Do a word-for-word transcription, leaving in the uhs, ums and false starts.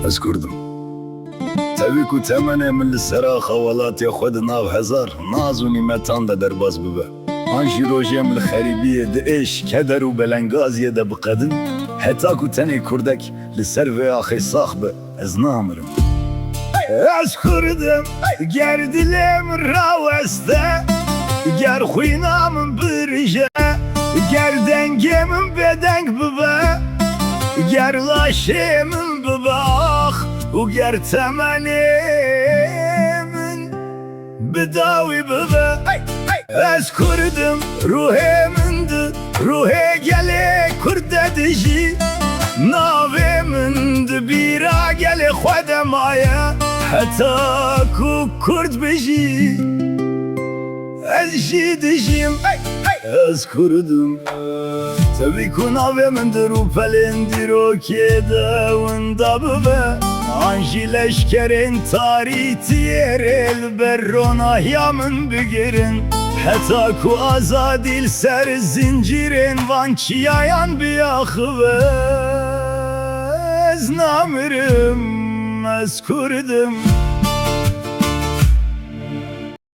Ez Kurd im. Tevî ku temenê min li ser axa welatê xwe di nav hezar naz û nîmetan de derbas bibe, an jî rojê min li xerîbiyê, di êş, keder û belengaziyê de biqedin, heta ku tenê Kurdek li ser vê axê sax be, ez namirim. Ez Kurd im, ger dilê min raweste, ger xwîna min birije, ger dengê min bêdeng bibe, ger laşê min bibe ax û ger temenê min bi dawî bibe. Ez Kurd im, ruhê min di ruhê gelê Kurd de dijî. Navê min di bîra gelê xwe de maye, heta ku Kurd bijî, ez jî dijîm. Ez Kurd im. Tevî ku navê min di rûpelên dîrokê de winda bibe, an jî leşkerên tarîtiyê rê li ber ronahiya min bigirin, heta ku azadî li ser zincîrên van çiyayan biaxive, ez namirim, ez Kurd im.